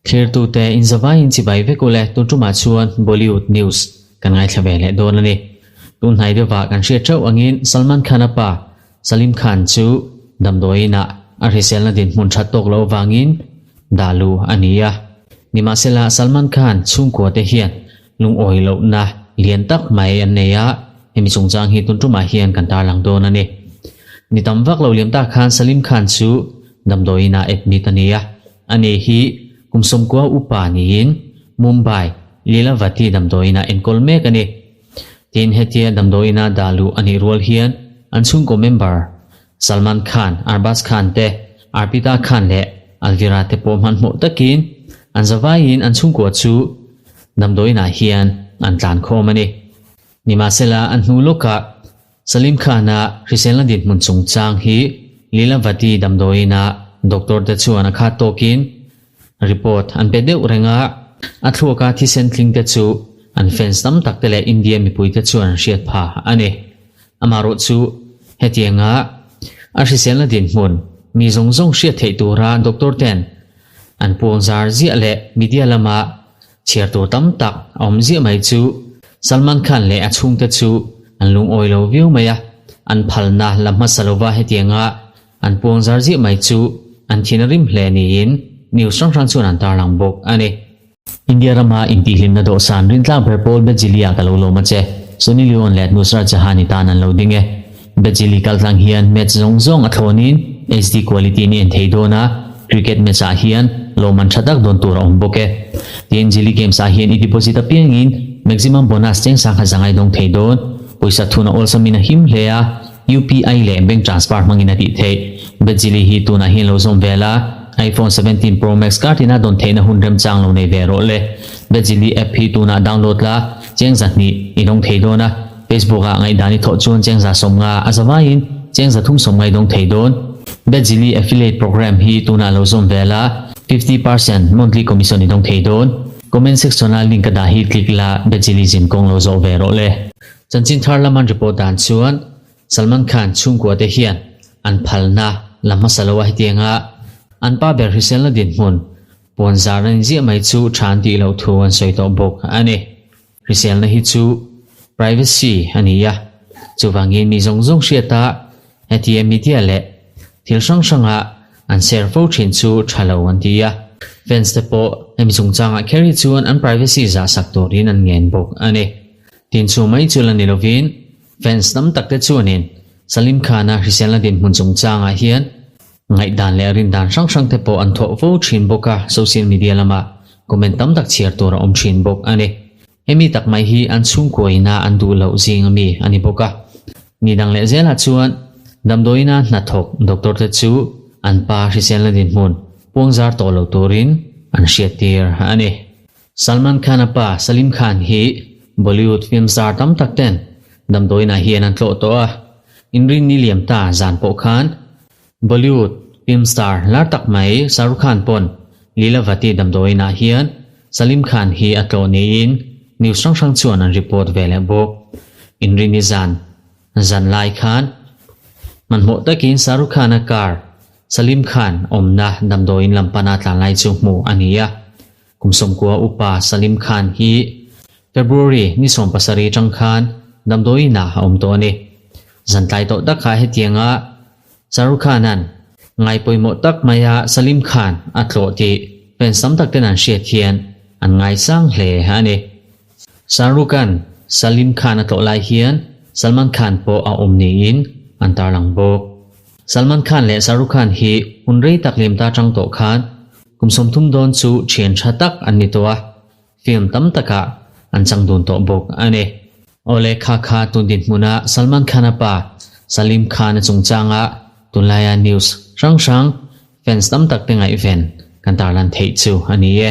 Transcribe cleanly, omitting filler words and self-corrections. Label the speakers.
Speaker 1: Thlirtute inzavaiin chibai vek ule tun tumah chuan Bollywood news kan ngaithla ve leh dawn a ni. Tun hnai deuhah kan hriat theuh angin Salman Khan-a pa Salim Khan chu damdawiinah a hriselna dinhmun that tawk loh avangin dah lu a ni a. Nimahsela Salman Khan chhungkuate hian lungawi lohna lian tak mai an nei a, hemi chungchang hi tun tumah hian kan tarlang dawn a ni. Ni tam vak lo liam tak khan Salim Khan chu damdawiinah admit a ni a. Ani hi kum sawmkua upa niin Mumbai Lilavati damdawiinah enkawl mek a ni. Tin, hetia damdawiina dah luh a nih rual hian an chhungkaw member Salman Khan, Arbaaz Khan te, Arpita Khan leh Alvira te pawh hmanhmawh takin an zavaiin an chhungkua chu damdawiinah hian an tlan khawm a ni. Nimahsela, an hnu lawkah Salim Khan-a hriselna dinhmun chungchang hi Lilavati damdawiina doctor te chuan a khat tawkin report an pe deuh reng a, a thluaka thisen tling te chu an fans tam tak te leh India mipui te chuan an hriat pha a ni. Amaherawh chu hetianga a hriselna dinhmun mi zawng zawng hriat theih tura doctor ten an puang zar ziah leh media lama Chhiar tur tam tak a awm ziah mai chu Salman Khan leh a chhungte chu an lungawi lo viau mai a, an phalna la hmasa lova hetianga an puang zar ziah mai chu an thin a rim hle niin news hrang hrang chuan an tarlang bawk a ni. India rama intihhlimna dawhsan rintlak ber pawl Bejili-ah ka lo lawm a che. Sunny Leone leh Nusrat Jahan-i tan an lo ding e. Bejili kaltlang hian match zawng zawng a thlawnin HD quality ni en thei dawn a, cricket match ah hian lawmman tha tak dawn tur a awm bawk e. Tin, Jili Games ah hian i deposit apiangin maximum bonus cheng sangha zangai dawng thei dawn. Pawisa thun a awlsamin a him hle a, UPI leh bank transfer hmangin a tih theih. Bejili hi tunah hian lo zawm vel a, iPhone 17 Pro Max card ina dawn theihna hun remchang lo nei ve rawh le. Bejili app hi tunah download la, cheng zahnih i dawng thei dawn a. Facebook ah ngaihdan i thawh chuan chengza sawmnga a zavaiin chengza thum sawmngai dawng thei dawn. Bedzili Affiliate Program hi tunah lo zawm vel a, 50% monthly commission i dawng thei dawn. Comment section ah link ka dah hi click la Bedzili zin kawng lo zawh ve rawh le. Chanchin thar laman report dan chuan Salman Khan chhungkua te hian an phalna la hmasa lo a hetianga an pa ber hriselna dinhmun puan zar an inziah mai chu tha an tih loh thu an sawi tawh bawk a ni. Hriselna hi chu privacy a ni a, chuvangin mi zawng zawng hriata hetia media leh thil hrang hranga an share fo thin chu tha lo an ti a. Fans te pawh hemi chungchangah kher hi chuan an privacy zah sak turin an ngen bawk a ni. Tin chu mai chu la ni lovin fans tam tak te chuanin Salim Khan-a hriselna dinhmun chungchangah hian Ngaihdan leh rindan hrang hrang te pawh an thawh fo thin bawk a, social media lama comment tam tak chhiar tur a awm thin bawk a ni. Hemi tak mai hi an chhungkuaina an duh loh zing ami a ni bawk a. Ni dang leh zelah chuan damdawiina hnathawk doctor te chu an pa hriselna dinhmun puangzar tawh lo turin an hriattir a ni. Salman Khan-a pa Salim Khan hi Bollywood film star tam tak ten damdawiinah hian an tlawh tawh a, inrinni liam ta zan pawh khan Bollywood film star lar tak mai Shah Rukh Khan pawn Lilavati damdawiinah hian Salim Khan hi a tlawh niin news hrang hrang chuan an report ve leh bawk. Inrinni zan zan lai khan hmanhmawh takin Shah Rukh Khan-a car Salim Khan awmna damdawiin lam pana tlan lai chu hmuh a ni a. Kum sawmkua upa Salim Khan hi February ni 17 atang khan damdawiinah a awm tawh a ni. Zan tlai tawh tak kha hetianga Shah Rukh Khan-a'n ngai pawimawh tak maia Salim Khan a tlawh tih fans tam tak ten an hriat hian an ngaisang hle a ni. Shah Rukh Khan Salim Khan a tlawh lai hian Salman Khan pawh a awm niin an tarlang bawk. Salman Khan leh Shah Rukh Khan hi hun rei tak lem ta tang tawh khan kum 30 dawn chu thian tha tak an ni tawh a, film tam takah an chang dun tawh bawk a ni. Awle kha kha tun dinhmuna Salman Khan-a pa Salim Khan-a chungchanga tunlaia news hrang hrang fans tam tak te ngaihven kan tarlan theih chu a ni e.